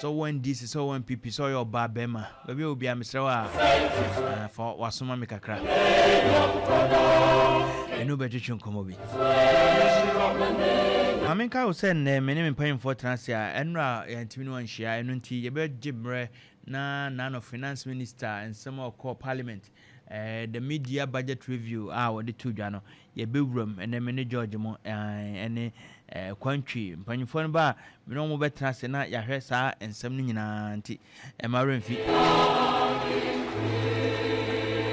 Sɛ wowɔ NDC, sɛ wowɔ NPP, sɛ ɔyɛ ɔbaa bɛrima, baabi a obiara mesrɛ wo a, fa wasoma me kakra. Ɛne wobɛtwetwe nkɔmmɔ bi. Ma menka wo sɛ nnɛ me ne me mpanyimfoɔ tena ase a, ɛnnora yɛantumi ne wɔn anhyia, ɛno nti yɛbɛgye mmerɛ na Nano Finance Minister nsɛm a ɔkɔɔ Parliament, the mid-year budget review a wɔde too dwa no, yɛbɛwura mu. Ɛnnɛ me ne George mo ɛne Kwantwi mpanyimfoɔ no ba a, me ne wɔn bɛtena ase na yɛahwɛ saa nsɛm no nyinaa nti ɛma werɛ mfi.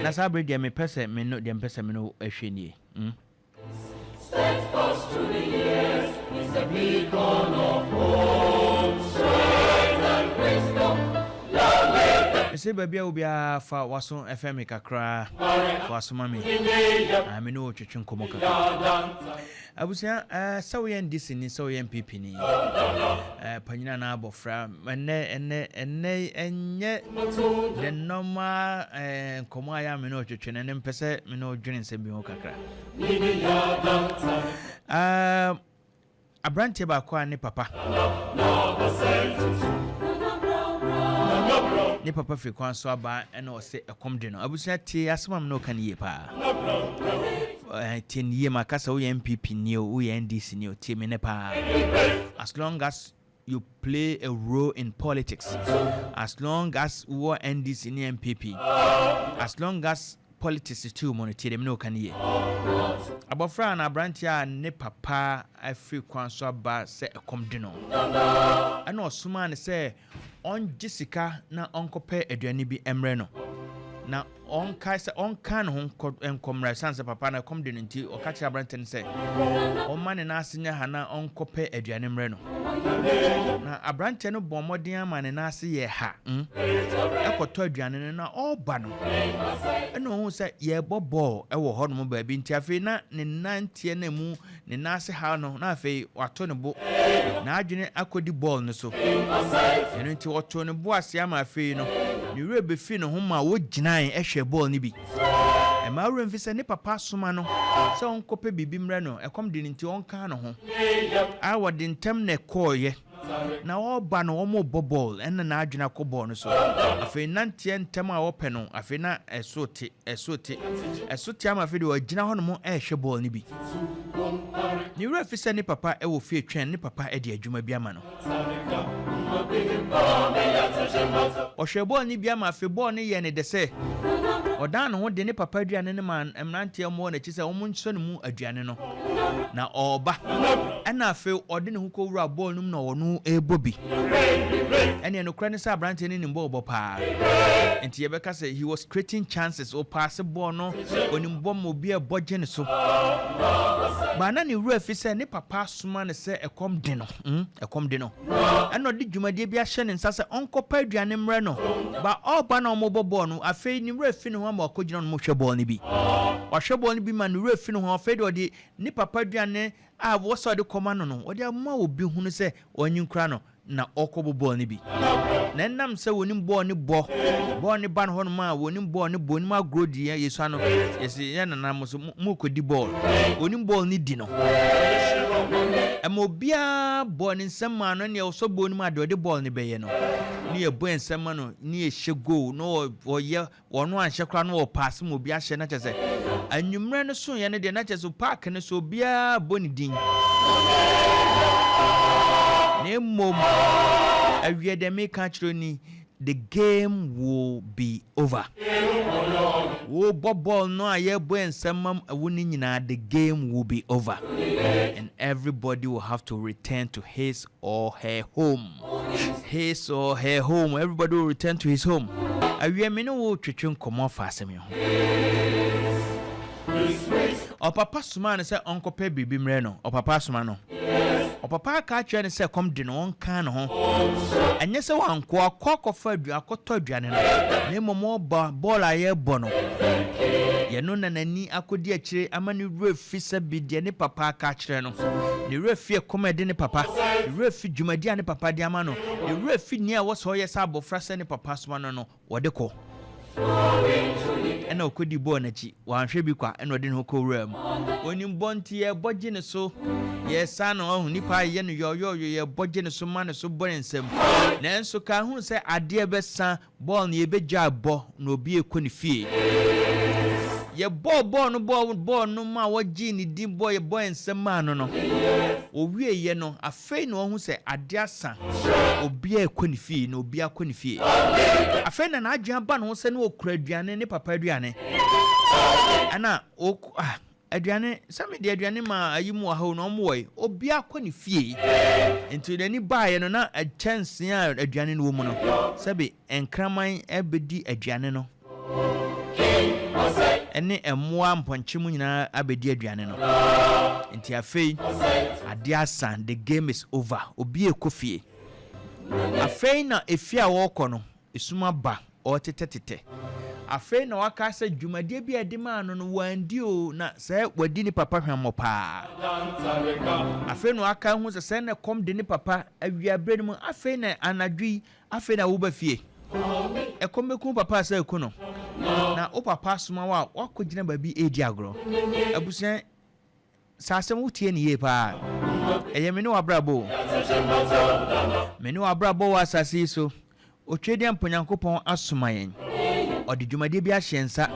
Na saa bere deɛ mepɛ sɛ me no deɛ mepɛ sɛ me no hwɛ nie. Mm. Steadfast through the years is a beacon of hope, strength and wisdom. Mese baabi a obiara fa waso ɛfɛ me kakra, fa waso ma me. Ah, me ne wo twetwe nkɔmmɔ kakra. Abusua, sɛ woyɛ NDC ni, sɛ woyɛ NPP ni, panyin anaa abɔfra, ɛnɛ ɛnɛ ɛnɛ ɛnyɛ the normal nkɔmmɔ a yɛ a me ne wo twetwe no, ɛnɛ mpɛ sɛ me ne wo dwene nsɛm bi ho kakra. Aberanteɛ baako a ne papa firi kwan so aba ɛna ɔsɛ ɛkɔm de no. Abusua, tie asɛm a me ne wo ka no yie paa. Tie no yie. Maka sɛ woyɛ NPP ni o, woyɛ NDC ni o, tie me ne paa. As long as you play a role in politics, as long as wowɔ NDC ne NPP, as long as politics tu mu no, tie deɛ me ne wo ka no yie. Abɔfra na aberanteɛ a ne papa afiri kwan so aba sɛ ɛkɔm de no, ɛna ɔsomaa no sɛ ɔngye sika na ɔnkɔpɛ aduane bi mmerɛ no, na ɔnka sɛ ɔnka ne ho nkɔmmra, ɛsiane sɛ papa no ɛkɔm de no nti, ɔka kyerɛ aberante no sɛ ɔma ne nan ase nyɛ ha na ɔnkɔpɛ aduane mmerɛ no. Na aberanteɛ no bɔ mmɔden ama ne nan ase yɛ ha, ɛkɔtɔ aduane no, na ɔreba no ɛna ɔhu sɛ yɛrebɔ bɔɔl ɛwɔ hɔnom baabi, nti afei na ne nanteɛ no mu ne nan ase ha no, na afei wato ne bo, n'adwene akɔdi bɔɔl no so. Ɛno nti ɔtoo ne bo ase ama afei no ne werɛ bɛfi ne ho ma wɔgyinae ɛhwɛ bɔɔl no bi. Ɛma werɛ mfi sɛ ne papa asoma no sɛ ɔnkɔpɛ biribi mmerɛ no, ɛkɔm de no nti ɔnka ne ho a wɔde ntɛm na ɛkɔɔyɛ. Na ɔreba no, wɔn rebɔ bɔɔl, ɛna n'adwene akɔ bɔɔl no so. Afei nanteɛ ntɛm a wɔpɛ no, afei na ɛso te, ɛso te, ɛso te ama afei deɛ ɔgyina hɔ nom ɛrehwɛ bɔɔl no bi. Ne werɛ fi sɛ ne papa ɛwɔ fie twɛn ne papa ɛde adwuma bi ama no. Ɔhwɛ bɔɔl no bi ama afei bɔɔl no yɛ ne dɛ sɛ ɔdan ne ho de ne papa aduane no ma mmeranteɛ a wɔwɔ n'akyi sɛ wɔn nsɔ ne mu aduane no. Na ɔreba, ɛna afei ɔde ne ho kɔwura bɔɔl no mu na ɔno ɛrebɔ bi. Ɛnneɛ nokorɛ ne sɛ aberanteɛ no nim bɔɔl bɔ paa, nti yɛbɛka sɛ he was creating chances. Ɔpaase bɔɔl no, onim bɔ ma obi a ɛbɔ gye ne so baa. Na ne wura fi sɛ ne papa asoma no sɛ ɛkɔm de no, ɛkɔm de no, ɛna ɔde dwumadie bi ahyɛ ne nsa sɛ ɔnkɔpa aduane mmerɛ no. Ba ɔreba na ɔmobɔ bɔɔl no, afei ne wura fi ne ho ama wakɔgyina no mo hwɛ bɔɔl no bi. Wahwɛ bɔɔl no bi ma ne wura fi ne ho. Afei de ɔde ne papa aduane a wɔsɛ ɔde kɔma no no, ɔde ama obi hunu sɛ ɔnyi nkura no na ɔkɔbɔ bɔɔl no bi. Na ɛnam sɛ wɔnim bɔɔl no bɔ, bɔɔl no ba no hɔnom a wɔnim bɔɔl no bɔ, onim agorɔ di. Yɛsua no, yɛsi yɛ nana so mu kɔdi bɔɔl, onim bɔɔl no di no, ɛma obiara bɔ ne nsɛm maa no. Nea ɔsɔ bɔɔl no mu a, deɛ ɔde bɔɔl no bɛyɛ no ne yɛbɔ nsɛm ma no ne yɛhyɛ goal na ɔyɛ wɔn anhyɛ koraa na wɔpaase ma obi ahyɛ. Na kyerɛ sɛ anwummerɛ no so yɛ no deɛ, na kyerɛ sɛ park no so obiara bɔ ne din. Na mmom awie deɛ meka kyerɛ ni, the game will be over. Wobɔ bɔɔl no a yɛbɔ nsɛm ma wo no nyinaa, the game will be over and everybody will have to return to his or her home, his or her home. Everybody will return to his home. Awie me ne wo twetwe nkɔmmɔ afa asɛm yi ho. Ɔpapa somaa no sɛ ɔnkɔpɛ biribi mmerɛ no. Ɔpapa asoma no, ɔpapa aka akyerɛ no sɛ kɔm de no, ɔnka ne ho. Ɛnyɛ sɛ wankɔ akɔ akɔfa aduane akɔtɔ aduane no, na mmom ɔba bɔɔl a yɛrebɔ no yɛno na n'ani akɔdi akyire ama ne werɛ fi sɛ bi deɛ ne papa aka akyerɛ no. Ne werɛ fi ɛkɔm a ɛde ne papa, ne werɛ fi dwumadi a ne papa de ama no, ne werɛ fi nea ɛwɔ sɛ ɔyɛ sɛ abɔfra sɛ ne papa asoma no no wɔde kɔ. Ɛna ɔkɔdi bɔɔl n'akyi, wanhwɛ bi kwa, ɛna ɔde ne ho kɔwuraa mu. Onim bɔ nti yɛbɔ gye ne so, yɛsa no ɔho nipa yɛ no yɔyɔyɔ, yɛbɔ gye ne so ma ne so bɔ ne nsam. Nanso ka ho sɛ adeɛ bɛsa, bɔɔl no yɛbɛgyae bɔ na obi rekɔ ne fie. Yɛbɔɔ bɔɔl no bɔɔ bɔɔl no ma wɔgyee ne din bɔ yɛbɔ yɛn nsam maa no no. Ɔwieeɛ no, afei na wahu sɛ adeɛ asa, obiara rekɔ ne fie na obiara akɔ ne fie. Afei na n'adwene aba ne ho sɛ na ɔkura aduane, ne papa aduane. Ɛna ɔkɔ, ah, Aduane, sɛ mede aduane maa ayi mu wɔ ha o na wɔn wɔ yi, obiara kɔ ne fie. Nti n'ani baeɛ no na kyɛnsee a aduane no wɔ mu no, sɛbe nkraman bɛdi aduane no, ɛne mmoa mpɔnkye mu nyinaa abɛdi aduane no. Nti afei adeɛ asa, the game is over, obiara rekɔ fie. Afei na efie a wɔrekɔ no, Esum aba, ɔretetɛtetɛ. Afei na waka sɛ dwumadie bi a yɛde maa no no, wandi o, na sɛ wadi ne papa hwammɔ paa. Afei na waka ahu sɛ sɛɛ na ɛkɔm de ne papa awia berɛ no mu, afei na anadwo yi, afei na woba fie. Ɛkɔm bɛku wo papa a sɛ aku no. Na wo papa asoma wo a, woakɔgyina baabi redi agorɔ. Abusua. Saa asɛm wo tie no yie paa. Ɛyɛ me ne w'abrabɔ o. Me ne w'abrabɔ wɔ asase yi so. Otwedeɛmpo Nyankopɔn asoma yɛn. Ɔde dwumadie bi ahyɛ yɛn nsa.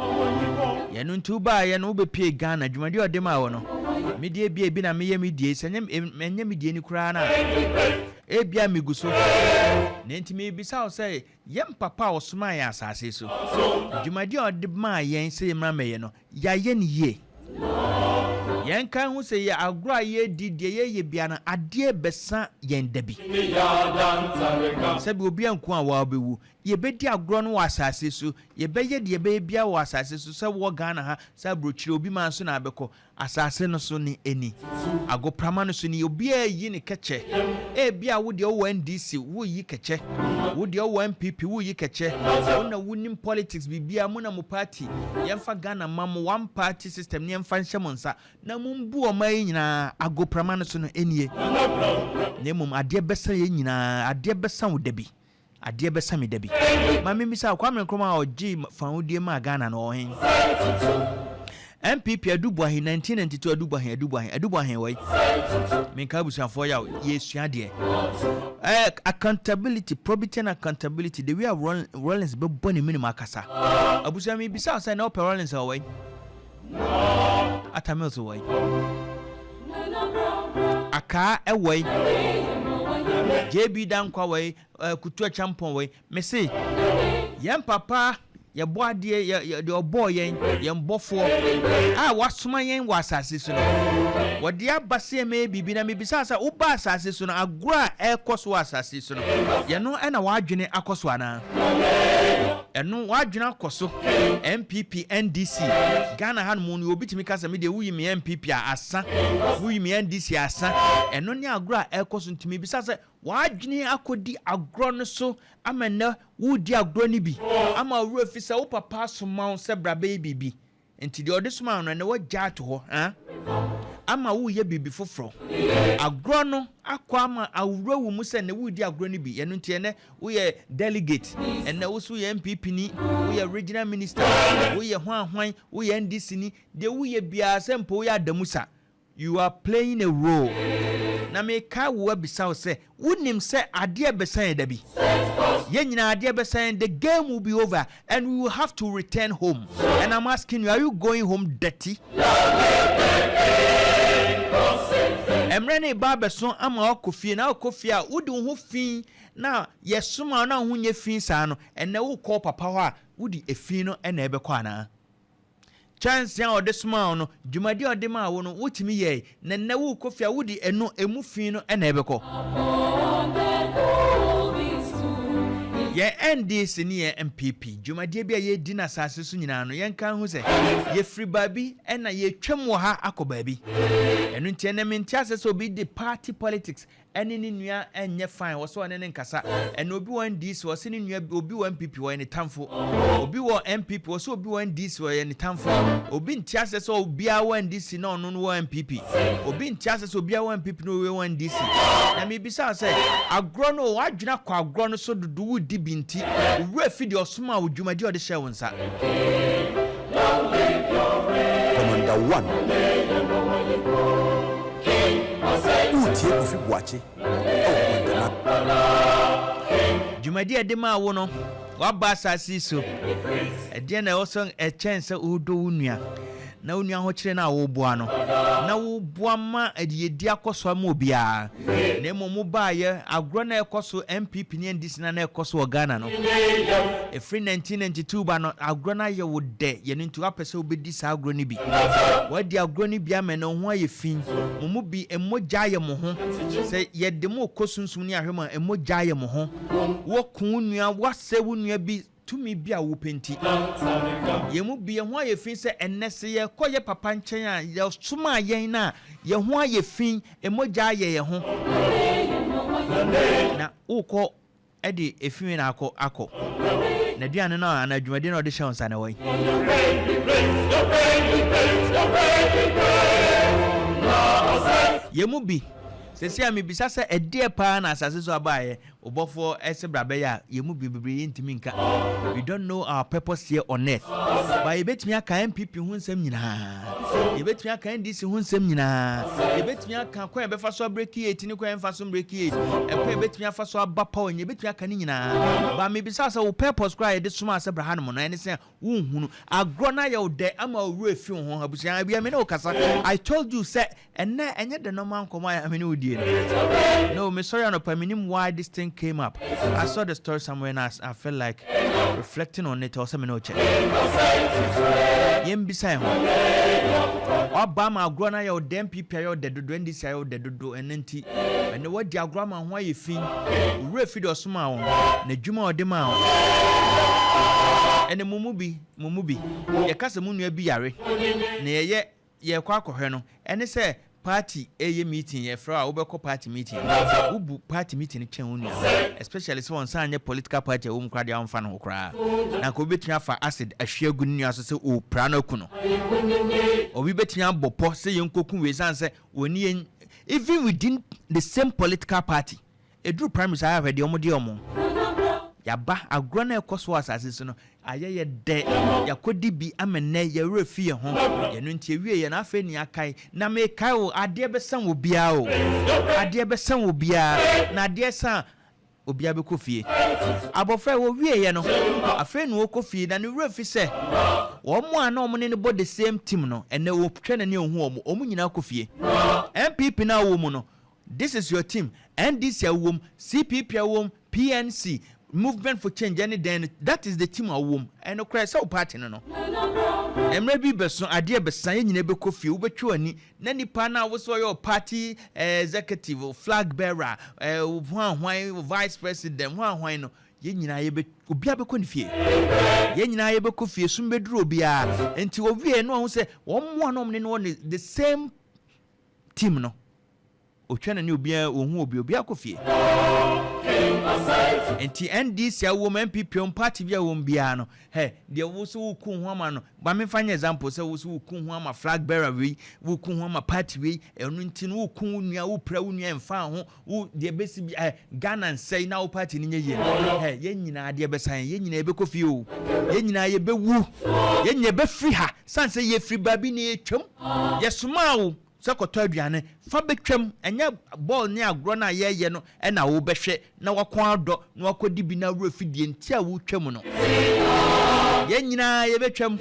Yɛn no nti wobaeɛ no wobɛpie Ghana. Dwumadie a ɔde maa wo no, me deɛ ebia ebi na meyɛ me die. Sɛ ɛnyɛ me die ni koraa no a, ebia megu so. Na nti mebisa wo sɛ, yɛn papa a ɔsomaa yɛn asase yi so, dwumadie a ɔde maa yɛn sɛ yɛmmra mmɛyɛ no, Yɛayɛ no yie. Yɛnka nhu sɛ yɛ agorɔ a yɛredi, deɛ yɛreyɛ biara no, adeɛ rebɛsa yɛn da bi. Sɛbi obi anku a waa ɔbɛwu. Yɛbɛdi agorɔ no wɔ asase so. Yɛbɛyɛ deɛ yɛbɛyɛ biara wɔ asase so, sɛ wɔ Ghana ha, sɛ aburokyire, obi man so na abɛkɔ. Asase no so ne ɛni. Agoprama no so ni. Obiara reyi ne kɛkyɛ. Ebia wo deɛ wowɔ NDC, woreyi kɛkyɛ. Wo deɛ wowɔ NPP, woreyi kɛkyɛ. Wo na wonim politics biribiara, mo na mo party. Yɛmfa Ghana mma mo, one party system no yɛmfa nhyɛ mo nsa na mombu ɔman yi nyinaa. Agoprama no so no, ɛnie. Na mmom adeɛ bɛsa yɛn nyinaa, adeɛ bɛsa wo da bi. Adeɛ bɛsa me da bi. Ma memmisa wo, Kwame Nkrumah a ɔgyee fawohodie maa Ghana no, ɔwɔ he? NPP Adu Boahe 1992 Adu Boahe Adu Boahe Adu Boahe wɔ he? Menka abusuafoɔ yaw, yɛsua adeɛ. Eh, accountability, probity and accountability, the way a Rawlings bɛbɔ ne menim akasa. Abusua mebisa wo sɛ na wopɛ Rawlings a ɔwɔ he? Atta Mills wɔ he? Akaa ɛwɔ he? JB Danquah wɔ he? Kutu Acheampong wɔ he? Mese, yɛn papa, yɛbɔ adeɛ, yɛ, yɛ, deɛ ɔbɔɔ yɛn, yɛn bɔfoɔ a wasoma yɛn wɔ asase so no, wɔde aba sɛ yɛmmɛyɛ biribi. Na mebisaa sɛ, woba asase so no, agorɔ a ɛrekɔ so wɔ asase so no, yɛno na w'adwene akɔ so anaa? Ɛno w'adwene akɔ so? NPP, NDC, Ghana hanom no, obi tumi ka sɛ, me deɛ woyi me NPP a, asa, woyi me NDC a, asa. Ɛno ne agorɔ a ɛrekɔ so. Nti mebisa sɛ, W'adwene akɔdi agorɔ no so ama nnɛ woredi agorɔ no bi ama wo werɛ afi sɛ wo papa asoma wo sɛ bra bɛyɛ biribi. Nti deɛ ɔde somaa wo no ɛnnɛ woagya ato hɔ ha ama woreyɛ biribi foforɔ. Agorɔ no akɔ ama awura wo mu sɛ nnɛ woredi agorɔ no bi. Ɛno nti ɛnnɛ woyɛ delegate, ɛnnɛ wo nso woyɛ NPP ni, woyɛ regional minister, woyɛ hwan hwan, woyɛ NDC ni, deɛ woyɛ biara sɛ mpo woyɛ Adamusa, You are playing a role. Na mekae wo abisa wo sɛ, wonim sɛ adeɛ bɛsa yɛn da bi? Yɛn nyinaa adeɛ bɛsa yɛn, the game will be over and we will have to return home. And I'm asking you, are you going home dirty? Mmerɛ no reba abɛso ama woakɔ fie, na wokɔ fie a, wode wo ho fi na yɛsoma wo na wo ho nyɛ fi saa no, ɛnnɛ wokɔ wo papa hɔ a, wode efi no na ɛbɛkɔ anaa? Kyɛnsee a ɔde somaa wo no, dwumadi a ɔde maa wo no, wotumi yɛe, na nnɛ worekɔ fie a, wode ɛno, emu fi no na ɛbɛkɔ. Yɛn NDC ne yɛn NPP, dwumadie bi a yɛredi no asase so nyinaa no, yɛnka nhu sɛ, yɛfiri baabi na yɛretwam wɔ ha akɔ baabi. Ɛno nti, ɛnnɛ mente aseɛ sɛ obi de party politics ɛne ne nua nyɛ fine wɔsɛ ɔne no nkasa ɛna obi wɔ NDC ɔsɛ ne nua obi wɔ NPP ɔyɛ ne tamfo obi wɔ NPP ɔsɛ obi wɔ NDC ɔyɛ ne tamfo obi nte asɛ sɛ obiara wɔ NDC na ɔno no wɔ NPP obi nte asɛ sɛ obiara wɔ NPP na ɔwɔ NDC na mebisa sɛ agorɔ no wadwena kɔ agorɔ no so dodo wodi bi. bi nti, wo werɛ fi deɛ ɔsomaa wo, dwumadi a ɔde hyɛɛ wo nsa. Commander One. Woretie Kofi Boakye wɔ Kwantena. Dwumadi a ɛde maa wo no, woaba asase yi so. Ɛdeɛn na ɛwɔ sɛ ɛkyɛn sɛ wodɔ wo nua na wo nua ahokyere no a woboa no na woboa ma adiyedi akɔ so ama obiara? Na mmom mobaeɛ, agorɔ no a ɛkɔ so NPP ne NDC no a na ɛkɔ so wɔ Ghana no, ɛfiri 1992 ba no, agorɔ no ayɛ wo dɛ, yɛno nti woapɛ sɛ wobɛdi saa agorɔ no bi. Woadi agorɔ no bi ama ɛnɛ wo ho ayɛ fi. Mo mu bi, mmogya ayɛ mo ho. Sɛ yɛde mo rekɔ sunsum ne ahwɛ mu a, mmogya ayɛ mo ho. Woaku wo nua, woasɛe wo nua bi, tumi bi a wopɛ nti. Yɛn mu bi, yɛn ho ayɛ fi sɛ ɛnnɛ sɛ yɛkɔ yɛn papa nkyɛn a, yɛsomaa yɛn no a, yɛn ho ayɛ fi, mogya ayɛ yɛn ho. Na wokɔ de efi wei na akɔ akɔ. N'aduane no anaa dwumadie no a ɔde hyɛ wo nsa no ɛwɔ he? Yɛn mu bi, seesei a mebisa sɛ ɛdeɛ paa na asase so abaeɛ Ɔbɔfoɔ se bra bɛyɛ a, yɛn mu bebree yɛntumi nka. We don't know our purpose here on earth. But yɛbɛtumi aka NPP ho nsɛm nyinaa. Yɛbɛtumi aka NDC ho nsɛm nyinaa. Yɛbɛtumi aka kwan yɛbɛfa so abreki eight ne kwan yɛmfa so mbreki eight. Ɛkwan yɛbɛtumi afa so aba power nyinaa, yɛbɛtumi aka ne nyinaa. But mebisa sɛ wo purpose koraa a yɛde somaa sɛ bra hanom no ɛne sɛ wonhunu. Agorɔ no ayɛ wo dɛ ama wo werɛ afi wo ho. Abusua, awia me ne wo kasa. I told you sɛ Ɛnnɛ ɛnyɛ the normal nkɔmmɔ a me ne wo die no. No, me sɔre anɔpa menim why this thing came up. I saw the story somewhere and I, I felt like reflecting on it. Ɛwɔ sɛ me ne wo kyɛ. Yɛn bisa yɛn ho. Waba ama agorɔ no ayɛ wo dɛ, NPP ayɛ wo dɛ dodo, NDC ayɛ wo dɛ dodo, ɛno nti ɛnɛ wadi agorɔ ama ho ayɛ fi. Wo werɛ fi deɛ ɔsomaa wo no, n'adwuma a ɔde maa wo. Ɛnɛ mo mu bi, mo mu bi, yɛka sɛ mo nua bi yare na yɛyɛ yɛrekɔ akɔhwɛ no, ɛne sɛ party reyɛ meeting, yɛfrɛ wo a wobɛkɔ party meeting no. Wobu party meeting no kyɛn wo nua no, especially sɛ ɔnsan nyɛ political party a ɛwɔ mu koraa deɛ a womfa ne ho koraa. Na anka obi bɛtumi afa acid ahwie agu ne nua so sɛ ɔrepira no aku no. Obi bɛtumi abɔ pɔ sɛ yɛnkɔku wei ɛsiane sɛ wɔne yɛn, even within the same political party. Ɛduru primaries a hwɛ deɛ wɔde yɛ wɔn. Yɛaba, agorɔ no a ɛkɔ so wɔ asase so no, ayɛ yɛ dɛ. Yɛakɔdi bi ama nnɛ yɛn werɛ fi yɛn ho. Ɛno nti ɛwieeɛ no, afei na yɛakae. Na mekae o, adeɛ bɛsa wɔ obiara o. Adeɛ bɛsa wɔ obiara. Na adeɛ sa a, obiara bɛkɔ fie. Abɔfra yi, wɔwieeɛ no, afei na ɔrekɔ fie, na ne werɛ fi sɛ wɔn a na wɔne no bɔ the same team no, ɛnnɛ ɔtwa n'ani a ɔhu wɔn, wɔn nyinaa kɔ fie. NPP no a wowɔ mu no, This is your team, NDC a wowɔ mu, CPP a wowɔ mu, PNC, Movement for Change ɛne dɛn no, that is the team a wowɔ mu. Ɛnokorɛ sɛ wo party no no. Mmerɛ bi bɛso, adeɛ bɛsa, yɛn nyinaa bɛkɔ fie, wobɛtwe w'ani na nipa no a wo sɛ ɔyɛ wo party executive, wo flag bearer, wo hwan hwan, wo vice president, hwan hwan no, yɛn nyinaa yɛbɛ, obiara bɛkɔ ne fie. Yɛn nyinaa yɛbɛkɔ fie, sum bɛduru obiara. Nti wɔwieɛ no wɔahu sɛ wɔn a na wɔn ne no wɔ the same team no, Otwa n'ani obiara onhu obi, obiara kɔ fie. Nti NDC a wowɔ mu, NPP a wɔ mu, party bi a wɔ mu biara no, hɛ, deɛ wo so woku ho ama no, ma memfa nyɛ example sɛ wo so woku ho ama flag bearer wei, woku ho ama party wei, ɛno nti no woku wo nua, wopira wo nua ɛmfa ho, wo deɛ bɛsi bi, ɛ, Ghana nsɛe na wo party no nyɛ yie no, hɛ, yɛn nyinaa adeɛ bɛsa yɛn, yɛn nyinaa yɛbɛkɔ fie o, yɛn nyinaa yɛbɛwu, yɛn nyinaa yɛbɛfiri ha, sane sɛ yɛfiri baabi na yɛtwam, yɛsomaa wo. Sɛ kɔtɔ aduane fa bɛtwam, ɛnyɛ bɔɔl ne agorɔ no a yɛreyɛ no na wobɛhwɛ na w'akɔn adɔ na wakɔdi bi na wo werɛ fi deɛ nti a woretwam no. Yɛn nyinaa yɛbɛtwam.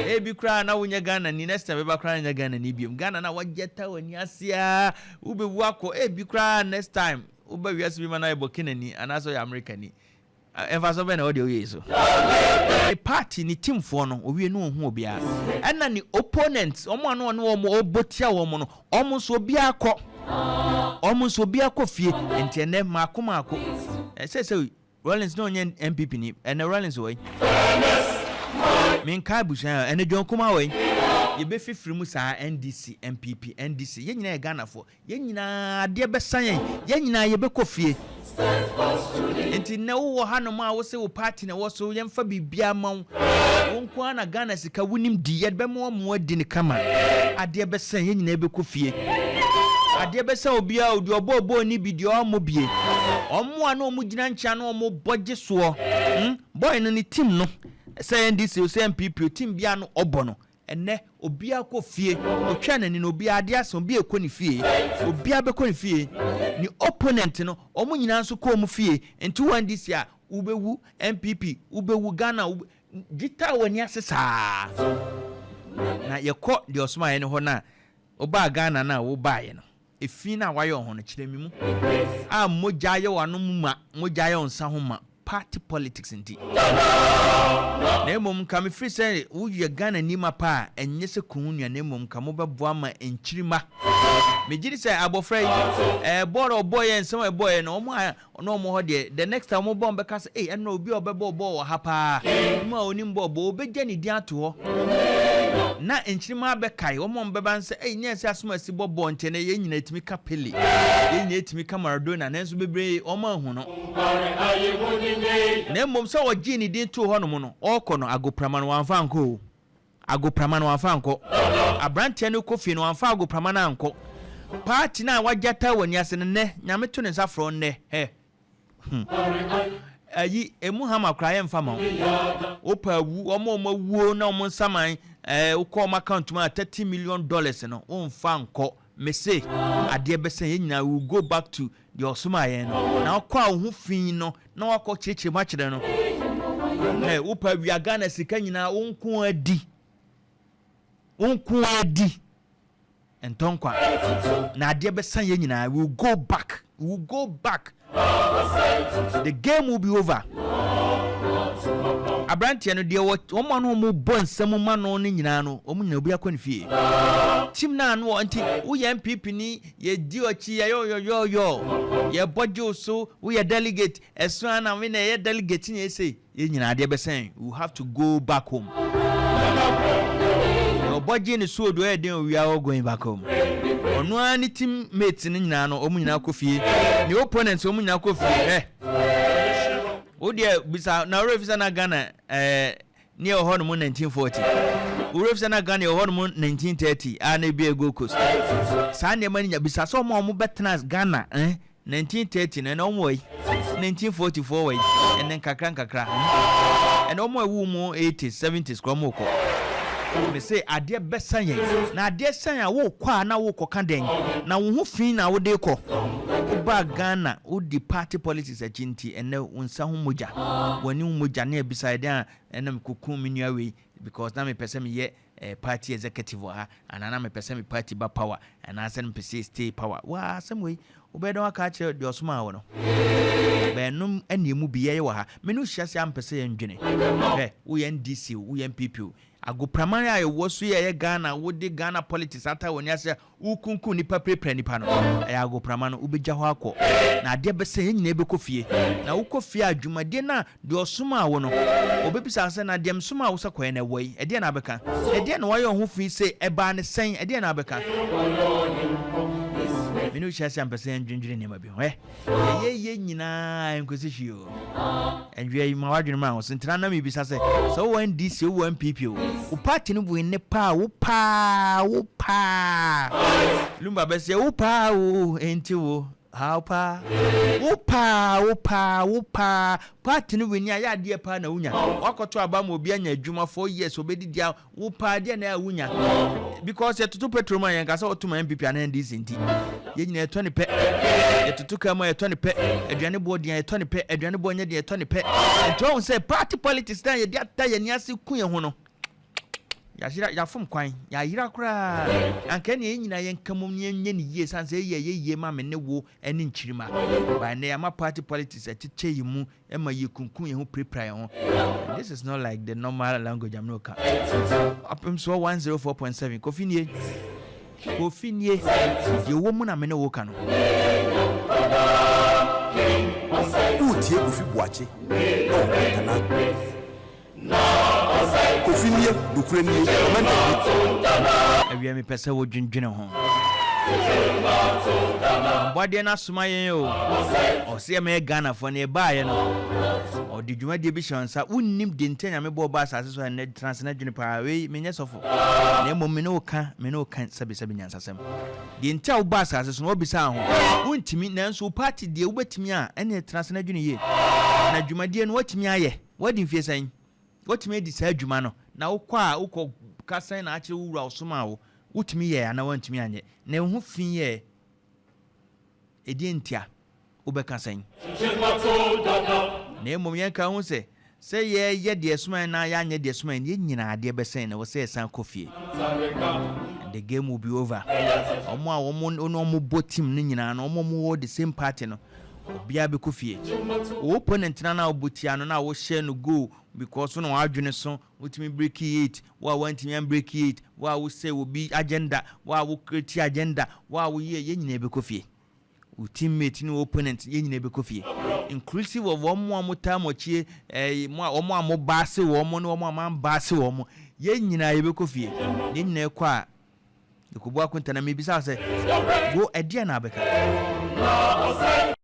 Ebi koraa na wonyɛ Ghanani, next time bɛba koraa na nyɛ Ghanani biom. Ghana no a wagye ata w'ani ase ara, wobɛwu akɔ. Ebi koraa next time woba wiase bi ma no ayɛ Burkinani anaasɛ ɔyɛ Amerikani. Mfaso bɛn na ɛwɔ deɛ woyɛ yi so? Ne party, ne team foɔ no, owie no ɔnhu obiara. Ɛna ne opponents, wɔn a na ɔne wɔn ɔbɔ tia wɔn no, wɔn nso obiara kɔ. Wɔn nso obiara kɔ fie. Nti ɛnɛ mmaako mmaako. Ɛsɛ sɛ Rawlings na ɔnyɛ NPP ni. Ɛnɛ Rawlings wɔ yi. Menka abusua ɛnɛ John Kumah wɔ yi. Yɛbɛfifiri mu saa NDC, NPP, NDC. Yɛn nyinaa yɛ Ghanafoɔ. Yɛn nyinaa adeɛ bɛsa yɛn, yɛn nyinaa yɛbɛkɔ fie. Nti nnɛ wowɔ hanom a wose wo party na ɛwɔ so, yɛmfa biribiara mma wo. Wo nko ara na Ghana sika wonim di, yɛde bɛma wo ama woadi no kama. Adeɛ bɛsa yɛn, yɛn nyinaa yɛbɛkɔ fie. Adeɛ bɛsa obiara o, deɛ ɔbɔɔ bɔɔl no bi, deɛ ɔmmɔ bie. Wɔn a na wɔgyina nkyɛn na wɔbɔ gye soɔ. Hmm, boy no ne team no, sɛ NDC o, sɛ NPP o, team biara no ɔbɔ no. Ɛnnɛ, obiara kɔ fie, ɔtwa n'ani no, obiara adeɛ asa, obiara rekɔ ne fie, obiara bɛkɔ ne fie. Ne opponent no, wɔn nyinaa nso kɔ wɔn fie. Nti wo NDC a, wobɛwu, NPP, wobɛwu, Ghana, wobɛ, gye taa w'ani ase saa. Na yɛkɔ deɛ ɔsomaeɛ no hɔ no a, wobaa Ghana no a wobaeɛ no, efi no a wayɛ wo ho no, kyerɛ me mu. A mogya ayɛ w'ano mu ma, mogya ayɛ wo nsa ho ma, party politics nti. Na mmom nka mefiri sɛ woyɛ Ghanani mapa a, ɛnyɛ sɛ ku wo nua na mmom nka mobɛboa ma nkyirimma. Megye di sɛ abɔfra yi, ɛɛ bɔɔl a ɔbɔeɛ, nsɛm a ɛbɔeɛ no, wɔn a na wɔn hɔ deɛ, the next time wɔn ba wɔn bɛka sɛ, ei ɛnora obi a ɔbɛbɔ bɔɔl wɔ ha paa, mu a onim bɔɔl bɔ, wɔbɛgya ne din ato hɔ. Na nkyirimma abɛkae wɔn a wɔbɛba no sɛ, ei nyɛ sɛ Asomasi bɔ bɔɔl nti ɛnɛ yɛn nyinaa yɛtumi ka Pele, yɛn nyinaa yɛtumi ka Maradona, nanso bebree wɔn anhu no. Na mmom sɛ ɔgyee ne din too hɔnom no, ɔrekɔ no, agoprama no wamfa ankɔ o. Agoprama no wamfa ankɔ. Aberanteɛ no rekɔ fie no, wamfa agoprama no ankɔ. Party no a wagyata w'ani ase no, nnɛ, Nyame to ne nsa frɛ wo nnɛ, hɛ, hmm. Ayi, emu hama koraa yɛmfa ma wo. Wopɛ awu, wɔn a wɔn awuo na wɔn nsaman, ɛɛ, wokɔ wɔn account mu a, $30 million no, womfa nkɔ. Mese, adeɛ bɛsa yɛn nyinaa, we will go back to deɛ ɔsomaa yɛn no. Na wokɔ a wo ho fi no, na wakɔ kyerɛkyerɛ mu akyerɛ no. Hɛ, wopɛ awia Ghana sika nyinaa, wo nko ara di. Wo nko ara di. Ntɔ nkwa. Na adeɛ bɛsa yɛn nyinaa, we will go back. We will go back. The game will be over. Aberanteɛ no deɛ wɔn a na wɔn bɔ nsɛm ma no no nyinaa no, wɔn nyinaa obi akɔ ne fie. Team no a no nti woyɛ NPP ni, yɛdi ɔkyi, yɛyɛ ɔyɔyɔyɔ, yɛbɔ gye wo so, woyɛ delegate, ɛso ara na me na ɛyɛ delegate na ɛsei. Yɛn nyinaa adeɛ bɛsɛn, we have to go back home. Na ɔbɔ gye ne so odu ɛyɛ den o, we are all going back home. Ɔno ara ne team mates no nyinaa no, wɔn nyinaa kɔ fie. Ne opponents wɔn nyinaa kɔ fie. Hwɛ. Wo deɛ bisa na ɔrɛ fi sɛ na Ghana ɛɛ ne ɛwɔ hɔ nom 1940. Ɔrɛ fi sɛ na Ghana ɛwɔ hɔ nom 1930 a na ebi yɛ Gold Coast. Saa nneɛma no nya bisa sɛ wɔn a wɔn bɛtena Ghana eh 1930 no, ɛnna wɔn wɔ yi, 1944 wɔ yi, ɛnna nkakra nkakra, ɛnna wɔn a ɛwɔ mu 80s, 70s kora wɔn rekɔ. Me se adeɛ bɛsa yɛn, na adeɛ san a wokɔ a na wokɔka dɛn? Na wo ho fi na wode kɔ. Wobaa Ghana, wodi party politics akyi nti, ɛnnɛ wo nsa ho mogya, w'ani ho mogya ne abisa yɛ dɛn a ɛna mekɔkum me nua wei because na mepɛ sɛ meyɛ eh, party executive wɔ ha anaa na mepɛ sɛ me party ba power anaasɛ na mepɛ sɛ stay power. Waa asɛm wei wobɛyɛ dɛn waka akyerɛ deɛ ɔsomaa wo no? Bɛnom ɛne emu bi yɛyɛ wɔ ha. Me ne wo hyia sɛ ampɛ sɛ yɛndwene. Hwɛ, woyɛ NDC o, woyɛ NPP o. Agopraman a ɛwɔ so yi a ɛyɛ Ghana, wode Ghana politics ata w'ani ase a Worekunkum nnipa pirapira nnipa no, ɛyɛ agoprama no, wobɛgya hɔ akɔ. Na adeɛ bɛsa, yɛn nyinaa bɛkɔ fie. Na wokɔ fie a, dwumadie no a deɛ ɔsomaa wo no, ɔbɛbisa wo sɛ, na deɛ mesomaa wo sɛ kɔyɛ no, ɛwɔ yi? Ɛdeɛn na wobɛka? Ɛdeɛn na woayɛ wo ho fi sei? Ɛbaa no sɛn? Ɛdeɛn na wobɛka? Me ne wo hyia sɛ ampɛ sɛ yɛndwendwene nneɛma bi ho. Ɛ, yɛyɛ yei nyinaa ɛnkɔsi hwee o. Ɛnwea yi ma w'adwene ma wo so nti na na mebisa sɛ, sɛ wowɔ NDC o, wowɔ NPP o, wo party no win paa, wo paa, wo paa. Lumba bɛseɛ wo paa o, enti wo, how paa. Wo paa, wo paa, wo paa, party no win a, yɛ adeɛ paa na wonya. Woakɔto aba ma obi anya adwuma 4 years, ɔbɛdidi a, Wo paa deɛ na wonya because yɛtoto petrol mu a yɛnka sɛ wɔto ma NPP anaa NDC nti yɛn nyinaa yɛtɔ ne pɛ, yɛtoto kaa mu a yɛtɔ ne pɛ, aduane boɔ deɛ yɛtɔ ne pɛ, aduane boɔ nyɛ deɛ yɛtɔ ne pɛ. Nti wɔn sɛ party politics na yɛde ata yɛn ani ase ku yɛn ho no, yɛayera, yɛafom kwan, yɛayera koraa. Anka ɛne yɛn nyinaa yɛnka mom ne yɛnyɛ ne yie san sɛ ɛyɛ ɛyɛ yie ma me ne wo ne nkyirimma. But ɛnɛ yɛama party politics akyekyɛ yɛn mu ɛma yɛkunkum yɛn ho pirapira yɛn ho. And this is not like the normal language I'm not ka. Apem soɔ 104.7 Kofi nie. Kofi nie. Deɛ wɔ mu na me ne wo ka no. Woretie Kofi Boakye wɔ Kwantena. Kofi nie, nokorɛ nie, Commander nie. Awia mepɛ sɛ wodwendwene ho. Ɔbɔadeɛ no asoma yɛn o. Ɔse yɛmɛyɛ Ghanafoɔ na yɛbaeɛ no, ɔde dwumadie bi hyɛ wɔn nsa. Wonnim deɛ nti a Nyame bɔɔ wo baa asase so a ɛnnɛ tena ase na dwene paa. Wei menyɛ sɔfo, na mmom me ne wo ka, me ne wo ka sɛbesɛbe nyansasɛm. Deɛ nti a wobaa asase so no, woabisaa ho? Wontumi, nanso wo party deɛ wobɛtumi a, ɛnneɛ tena ase na dwene yie. Na dwumadie no woatumi ayɛ? Woadi mfeɛ sɛn? Woatumi adi saa dwuma no? Na wokɔ a, wokɔ ka sɛn na akyerɛ wo wura a ɔsomaa wo? Wotumi yɛɛ anaa woantumi anyɛ? Na wo ho fi yɛɛ? Ɛdeɛn ntia? Wobɛka sɛn? Na mmom yɛnka ho sɛ, sɛ yɛyɛ deɛ ɛsoma yɛn na yɛanyɛ deɛ ɛsoma yɛn no, yɛn nyinaa adeɛ bɛsa yɛn na ɛwɔ sɛ yɛsan kɔ fie. The game will be over. Wɔn a wɔn ne wɔn bɔ team no nyinaa no, wɔn a wɔwɔ the same party no, obiara bɛkɔ fie. Wo opponent no a na wobɔ tia no na wohyɛ no goal because wo na w'adwene so, wotumi break it, wo a woantumi ambreak it, wo a wosɛe obi agenda, wo a wo create agenda, wo a woyɛ, yɛn nyinaa bɛkɔ fie. Wo teammate ne wo opponent, yɛn nyinaa bɛkɔ fie. Inclusive of wɔn a wɔtaa mo akyi, eh, mo a wɔn a mobaase wɔn ne wɔn a moambaase wɔn, yɛn nyinaa yɛbɛkɔ fie. Yɛn nyinaa kɔ a, yɛkɔbu akonta na mebisa wo sɛ, wo ɛdeɛn na wobɛka?